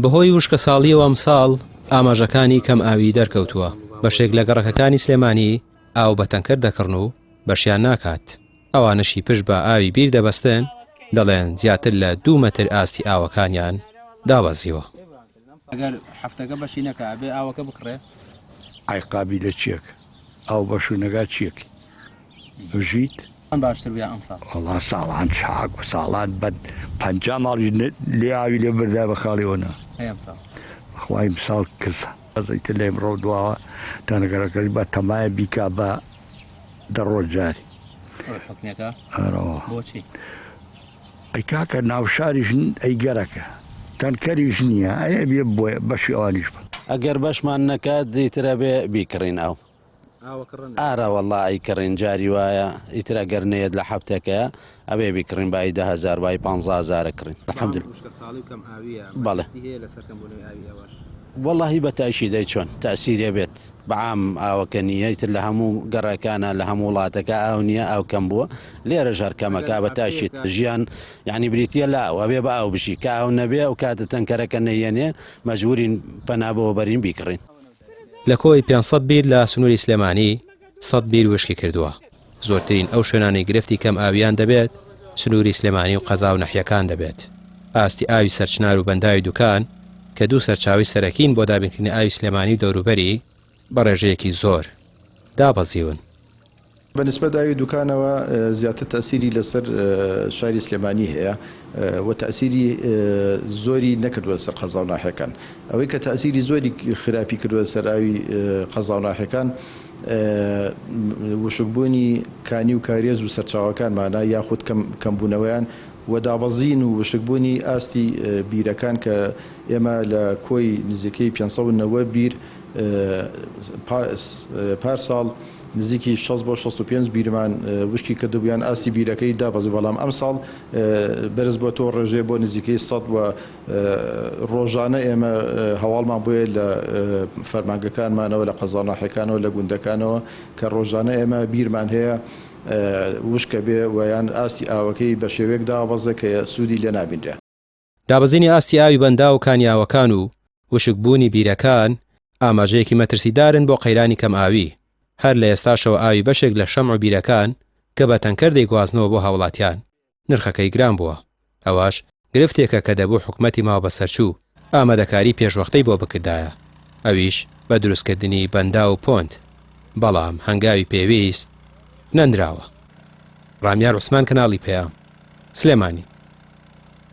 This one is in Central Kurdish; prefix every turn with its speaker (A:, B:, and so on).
A: بەهۆی وشکەساڵییەوە ئەمساڵ ئاماژەکانی کەم ئاوی دەرکەوتووە، بەشێک لە گەڕەکەکانی سلێمانی ئاو بە تەنکەر دەکڕن و بەشیان ناکات، ئەوانەشی پشت بە ئاوی بیر دەبەستن دەڵێن زیاتر لە دوو مەتر ئاستی ئاوەکانیان دابەزیوە.
B: ئەگەر هەفتەکە بەشی نەکا ئەبێ ئاوەکە بکڕێ؟
C: ئای قابی لە چیەک ئاو بەش و نەگا چیەک بژیت.
B: چۆن باشتر بوو یا ئەمساڵ؟
C: وەڵا ساڵان چاک و ساڵان بەد 50 ماڵیش لێ ئاوی لێ بردای بە خاڵی ئەوە نا.
B: ئەی ئەمساڵ؟
C: بەخوا ئیمساڵ کزە. ئیتر لە ئیمڕۆ دواوە تەنەکەرەکەش بە تەمایە بیکا بە دە ڕۆژ جاری.
B: ئەوەی حوکمێکە؟
C: ئەرەوە.
B: بۆچی؟
C: ئەی کاکە ناوشاریش ئەی گەرەکە تەنکەریش نییە ئەی ئەبێ بۆیە بەشی ئەوانیش بن.
D: ئەگەر بەشمان نەکات ئیتر ئەبێ بیکڕین ئەو ئارە وەڵا ئەیکڕین جاری وایە ئیتر ئەگەر نەیەت لە حەفتەکەیا ئەبێ بیکڕین بای 10 هەزار بای 15 هەزارە کڕین الحمدللە بەڵێ وەڵاهی بە تاکید ئەی چۆن تاسیرێ بێت بە عام ئاوەکە نییە ئیتر لە هەموو گەڕەکانە لە هەموو وڵاتەکە ئاو نییە ئاو کەم بووە لێرەش هەر کەمەکە بە تاکید ژیان یعنی بریتە لە ئاو ئەبێ بە ئاو بژی کە ئاو نەبێ ئەو کاتە تەنکەرەکە نەیەنێ مەجبورین پەنا بۆ بەرین بیکڕین.
A: لە کۆی 500 بیر لە سنووری سلێمانی 100 بیر وشکی کردووە، زۆرترین ئەو شوێنانەی گرفتی کەم ئاوییان دەبێت سنووری سلێمانی و قەزا و نەحیەکان دەبێت. ئاستی ئاوی سەرچنار و بەنداوی دوکان کە دوو سەرچاوەی سەرەکین بۆ دابینکردنی ئاوی سلێمانی و دەوروبەری بە ڕێژەیەکی زۆر دابەزیون.
E: بە نیسبەت ئاوی دوکانەوە زیاتر تەئسیری لەسەر شاری سلێمانی هەیە و تەئسیری زۆری نەکردووە سەر قەزا و ناحیەکان. ئەوەی کە تەئسیری زۆری خراپی کردووە سەر ئاوی قەزا و ناحیەکان وشکبوونی کانی و کارێز و سەرچاوەکانمانە یاخود کەمبوونەوەیان و دابەزین و وشکبوونی ئاستی بیرەکان کە ئێمە لە کۆی نزیکەی 590 بیر پار ساڵ نزیکی 60 بۆ 65 بیرمان وشکی کردبوو یان ئاستی بیرەکەی دابەزی بەڵام ئەمساڵ بەرز بۆتەوە ڕێژەیە بۆ نزیکەی 100 و ڕۆژانە ئێمە هەواڵمان بۆیە لە فەرمانگەکانمانەوە لە قەزا ناحیەکانەوە لە گوندەکانەوە کە ڕۆژانە ئێمە بیرمان هەیە وشکە بێ و یان ئاستی ئاوەکەی بە شێوەیەک دابەزێ کە سوودی لێ نابینرێ.
A: دابەزینی ئاستی ئاوی بەنداو و کانیاوەکان و وشکبوونی بیرەکان ئاماژەیەکی مەترسیدارن بۆ قەیرانی کەمئاوی، هەر لە ئێستاشەوە ئاوی بەشێک لە شەمع و بیرەکان کە بە تەنکەر دەیگوازنەوە بۆ هاوڵاتیان نرخەکەی گران بووە، ئەوەش گرفتێکە کە دەبوو حکومەتی ماوەبەسەرچوو ئامادەکاری پێشوەختەی بۆ بکردایە، ئەویش بە دروستکردنی بەنداو و پۆند، بەڵام هەنگاوی پێویست نەنراوە. ڕامیار عوسمان کەناڵی پەیام، سلێمانی.